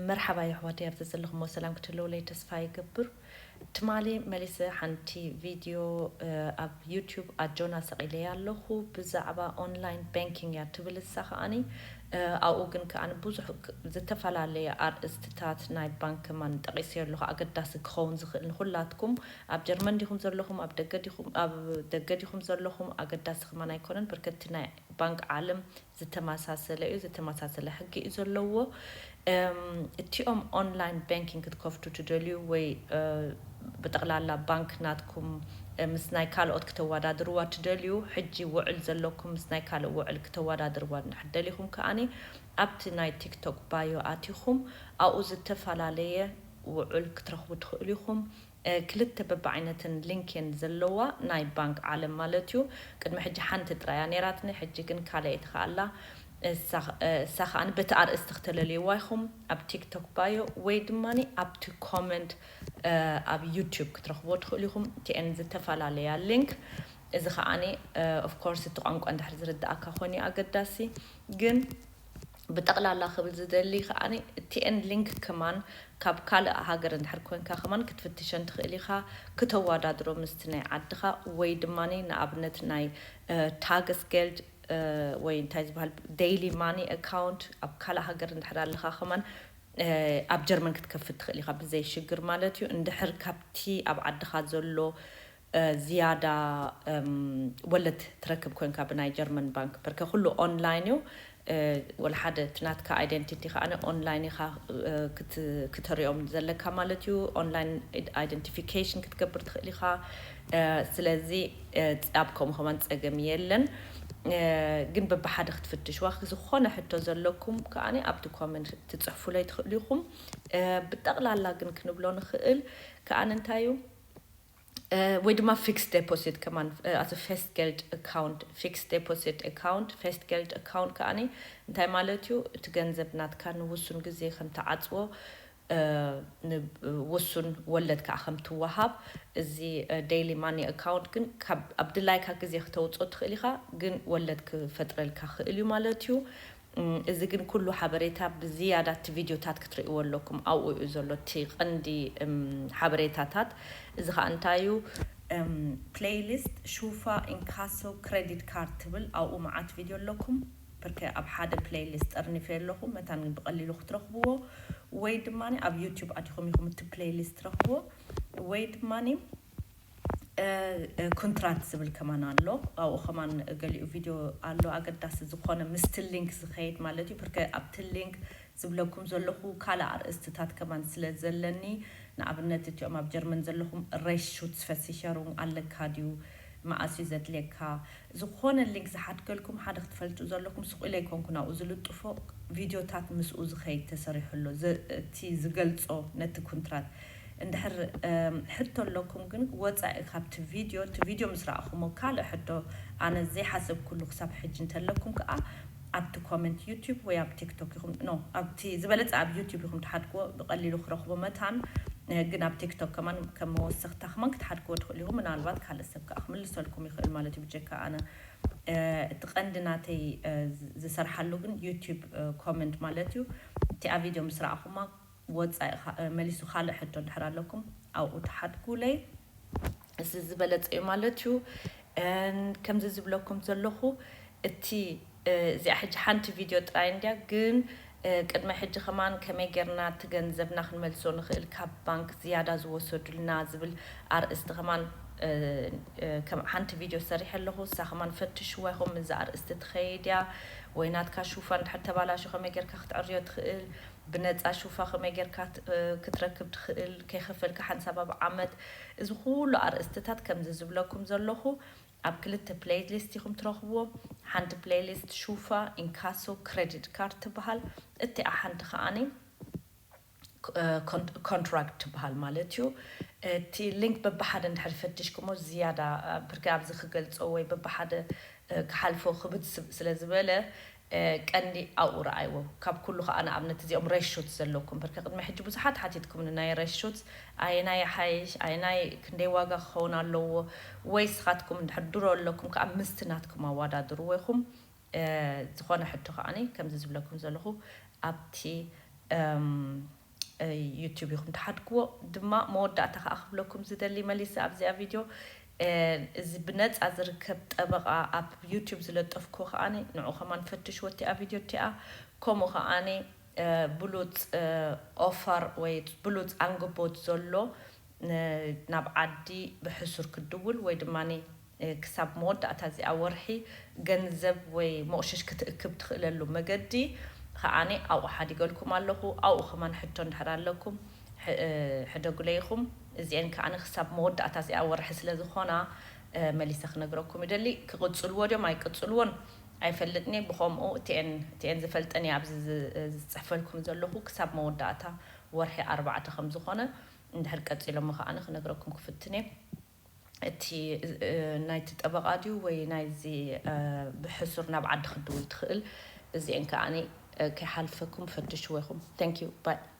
መርሓባ የሕዋተይ፣ ኣብዚ ዘለኹሞ ሰላም ክትህልውለይ ተስፋ ይገብር። ትማሊ መሊሰ ሓንቲ ቪድዮ ኣብ ዩቲዩብ ኣጆና ሰቒለያ ኣለኹ፣ ብዛዕባ ኦንላይን ባንኪንግ እያ ትብል። እሳ ከዓኒ ኣብኡ ግን ከዓኒ ብዙሕ ዝተፈላለየ ኣርእስትታት ናይ ባንክ ከማን ጠቒሰዮ ኣለኹ፣ ኣገዳሲ ክኸውን ዝኽእል ንኹላትኩም። ኣብ ጀርመን ዲኹም ዘለኹም፣ ኣብ ደገ ዲኹም ዘለኹም፣ ኣገዳሲ ከማን ኣይኮነን። ብርከቲ ናይ ባንክ ዓለም ዝተመሳሰለ እዩ፣ ዝተመሳሰለ ሕጊ እዩ ዘለዎ። እቲኦም ኦንላይን ባንኪንግ ክትከፍቱ ትደልዩ ወይ ብጠቕላላ ባንክ ናትኩም ምስ ናይ ካልኦት ክተወዳድርዋ ትደልዩ፣ ሕጂ ውዕል ዘለኩም ምስ ናይ ካልእ ውዕል ክተወዳድርዋ እንድሕር ደሊኹም ከዓኒ ኣብቲ ናይ ቲክቶክ ባዮ ኣቲኹም ኣብኡ ዝተፈላለየ ውዕል ክትረኽቡ ትኽእሉ ኢኹም። ክልተ በብዓይነትን ሊንክ እየን ዘለዋ፣ ናይ ባንክ ዓለም ማለት እዩ። ቅድሚ ሕጂ ሓንቲ ጥራይ እያ ነይራትኒ፣ ሕጂ ግን ካልኣይቲ ከኣ ኣላ። እሳ ከኣ በቲ ኣርእስቲ ክተለልይዋ ኢኹም ኣብ ቲክቶክ ባዮ ወይ ድማ ኣብቲ ኮመንት ኣብ ዩቲዩብ ክትረኽብዎ ትኽእሉ ኢኹም። እቲኤን ዝተፈላለያ ሊንክ። እዚ ከዓኒ ኦፍኮርስ እቲ ቋንቋ እንድሕር ዝርድኣካ ኮይኑ ኣገዳሲ ግን ብጠቕላላ ክብል ዝደሊ ከዓኒ እቲኤን ሊንክ ከማን ካብ ካልእ ሃገር እንድሕር ኮንካ ከማን ክትፍትሸን ትኽእል ኢኻ፣ ክተዋዳድሮ ምስቲ ናይ ዓድኻ ወይ ድማ ንኣብነት ናይ ታገስጌልድ ወይ እንታይ ዝበሃል ዴይሊ ማኒ ኣካውንት ኣብ ካልእ ሃገር እንድሕር ኣለኻ ከማን ኣብ ጀርመን ክትከፍት ትኽእል ኢኻ ብዘይ ሽግር ማለት እዩ። እንድሕር ካብቲ ኣብ ዓድኻ ዘሎ ዝያዳ ወለድ ትረክብ ኮንካ ብናይ ጀርመን ባንክ፣ በርከ ኩሉ ኦንላይን እዩ። ወላ ሓደ እቲ ናትካ ኣይደንቲቲ ከኣ ኦንላይን ኢኻ ክትሪኦም ዘለካ ማለት እዩ። ኦንላይን ኣይደንቲፊኬሽን ክትገብር ትኽእል ኢኻ። ስለዚ ኣብ ከምኡ ከማን ጸገም የለን። ግን በብሓደ ክትፍትሽዋ፣ ዝኾነ ሕቶ ዘለኩም ከኣ ኣብቲ ኮመንት ትጽሕፉለይ ትኽእሉ ኢኹም። ብጠቕላላ ግን ክንብሎ ንኽእል ከኣ እንታይ እዩ፣ ወይ ድማ ፊክስ ዴፖሲት ከማን፣ ኣዚ ፌስትጌልድ ኣካውንት፣ ፊክስ ዴፖሲት ኣካውንት፣ ፌስትጌልድ ኣካውንት ከኣኒ እንታይ ማለት እዩ? እቲ ገንዘብ ናትካ ንውሱን ግዜ ከም ትዓጽዎ፣ ንውሱን ወለድ ከዓ ከም ትወሃብ፣ እዚ ዴይሊ ማኒ ኣካውንት ግን ኣብ ድላይካ ግዜ ክተውፅኦ ትኽእል ኢኻ፣ ግን ወለድ ክፈጥረልካ ክእል እዩ ማለት እዩ። እዚ ግን ኩሉ ሓበሬታ ብዝያዳ እቲ ቪድዮታት ክትርእይዎ ኣለኩም። ኣብኡ እዩ ዘሎ እቲ ቀንዲ ሓበሬታታት። እዚ ከዓ እንታይ እዩ? ፕሌይሊስት ሹፋ ኢንካሶ ክሬዲት ካርድ ትብል ኣብኡ መዓት ቪድዮ ኣለኩም። ብርከ ኣብ ሓደ ፕሌይሊስት ጠርኒፈ ኣለኹ። መታን ግን ብቐሊሉ ክትረኽብዎ ወይ ድማ ኣብ ዩቲዩብ ኣቲኹም ኢኹም እቲ ፕሌይሊስት ትረኽብዎ ወይ ድማ ኩንትራት ዝብል ከማን ኣሎ። ኣብኡ ከማን ገሊኡ ቪድዮ ኣሎ ኣገዳሲ ዝኾነ ምስቲ ሊንክ ዝኸይድ ማለት እዩ። ብርከ ኣብቲ ሊንክ ዝብለኩም ዘለኹ ካልእ ኣርእስትታት ከማን ስለ ዘለኒ፣ ንኣብነት እቲኦም ኣብ ጀርመን ዘለኹም ሬስሹትስ ቨሲቸሩንግ ኣለካ ድዩ? መኣስ እዩ ዘድልየካ? ዝኾነ ሊንክ ዝሓድገልኩም ሓደ ክትፈልጡ ዘለኩም፣ ስቕ ኢለ ኣይኮንኩን ኣብኡ ዝልጥፎ፣ ቪድዮታት ምስኡ ዝኸይድ ተሰሪሑ ኣሎ። እቲ ዝገልጾ ነቲ ኩንትራት እንድሕር ሕቶ ኣለኩም ግን ወፃኢ ካብቲ ቪድዮ፣ እቲ ቪድዮ ምስ ረኣኹሞ ካልእ ሕቶ ኣነ ዘይሓሰብኩሉ ክሳብ ሕጂ እንተለኩም ከዓ ኣብቲ ኮመንት ዩቲዩብ ወይ ኣብ ቲክቶክ ኢኹም፣ ኖ፣ ኣብቲ ዝበለፀ ኣብ ዩቲዩብ ኢኹም ትሓድግዎ፣ ብቐሊሉ ክረኽቦ መታን። ግን ኣብ ቲክቶክ ከማን ከም መወሰኽታ ከማን ክትሓድግዎ ትኽእሉ ኢኹም። ምናልባት ካልእ ሰብ ከዓ ክምልሰልኩም ይኽእል ማለት እዩ። ብጀካ ኣነ እቲ ቀንዲ ናተይ ዝሰርሓሉ ግን ዩቲዩብ ኮመንት ማለት እዩ። እቲኣ ቪድዮ ምስ ረኣኹማ ወፃኢ መሊሱ ካልእ ሕቶ እንድሕር ኣለኩም ኣብኡ ተሓድጉለይ። እዚ ዝበለፀ እዩ ማለት እዩ። ከምዚ ዝብለኩም ዘለኹ እቲ እዚኣ ሕጂ ሓንቲ ቪድዮ ጥራይ እንድያ፣ ግን ቅድሚ ሕጂ ከማን ከመይ ጌርና እቲ ገንዘብና ክንመልሶ ንኽእል ካብ ባንክ ዝያዳ ዝወሰዱልና ዝብል ኣርእስቲ ከማን ሓንቲ ቪድዮ ሰሪሐ ኣለኹ። እሳ ከማን ፈትሽዋ ኢኹም። እዚ ኣርእስቲ ትኸይድ እያ ወይ ናትካ ሹፋ እንድሕር ተባላሹ ከመይ ጌርካ ክትዕርዮ ትኽእል፣ ብነፃ ሹፋ ከመይ ጌርካ ክትረክብ ትኽእል ከይኸፈልካ ሓንሳብ ኣብ ዓመት። እዚ ኩሉ ኣርእስትታት ከምዚ ዝብለኩም ዘለኹ ኣብ ክልተ ፕሌይሊስት ኢኹም ትረኽብዎ። ሓንቲ ፕሌይሊስት ሹፋ ኢንካሶ ክሬዲት ካርድ ትበሃል። እቲኣ ሓንቲ ከዓኒ ኮንትራክት ትበሃል ማለት እዩ። እቲ ሊንክ በብሓደ እንድሕር ፈትሽኩሞ ዝያዳ ብርኪ ኣብዚ ክገልጾ ወይ በብሓደ ክሓልፎ ክብድ ስለ ዝበለ ቀንዲ ኣብኡ ረኣይዎ። ካብ ኩሉ ከዓ ንኣብነት እዚኦም ሬሾት ዘለኩም ብርኪ ቅድሚ ሕጂ ብዙሓት ሓቲትኩም ናይ ሬሾት ኣየናይ ሓይሽ ኣየናይ ክንደይ ዋጋ ክኸውን ኣለዎ ወይ ስኻትኩም እንድሕር ድሮ ኣለኩም ከዓ ምስቲ ናትኩም ኣዋዳድርዎ ኢኹም። ዝኾነ ሕቶ ከዓኒ ከምዚ ዝብለኩም ዘለኹ ኣብቲ ዩቱብ ኢኹም ትሓድግዎ። ድማ መወዳእታ ከዓ ክብለኩም ዝደሊ መሊሰ ኣብዚኣ ቪድዮ፣ እዚ ብነፃ ዝርከብ ጠበቃ ኣብ ዩቱብ ዝለጠፍኩ ከዓኒ ንዑ ከማን ፈትሽዎ እቲኣ ቪድዮ እቲኣ። ከምኡ ከዓኒ ብሉፅ ኦፈር ወይ ብሉፅ ኣንግቦት ዘሎ ናብ ዓዲ ብሕሱር ክድውል ወይ ድማ ክሳብ መወዳእታ እዚኣ ወርሒ ገንዘብ ወይ መቑሽሽ ክትእክብ ትኽእለሉ መገዲ ከዓኒ ኣብኡ ሓዲገልኩም ኣለኹ። ኣብኡ ከማን ሕቶ እንድሕር ኣለኩም ሕደጉለይ ኢኹም። እዚአን ከዓኒ ክሳብ መወዳእታ እዚኣ ወርሒ ስለ ዝኾና መሊሰ ክነግረኩም ይደሊ። ክቕፅልዎ ድዮም ኣይቅፅልዎን ኣይፈልጥኒ። ብኸምኡ እቲአን እቲአን ዝፈልጠን እየ ኣብዚ ዝፅሕፈልኩም ዘለኹ ክሳብ መወዳእታ ወርሒ ኣርባዕተ ከም ዝኾነ እንድሕር ቀፂሎሞ ከዓኒ ክነግረኩም ክፍትን እየ። እቲ ናይቲ ጠበቃ ድዩ ወይ ናይዚ ብሕሱር ናብ ዓዲ ክድውል ትኽእል? እዚአን ከዓኒ ከይሓልፈኩም ፈትሽዎ ኢኹም። Thank you bye።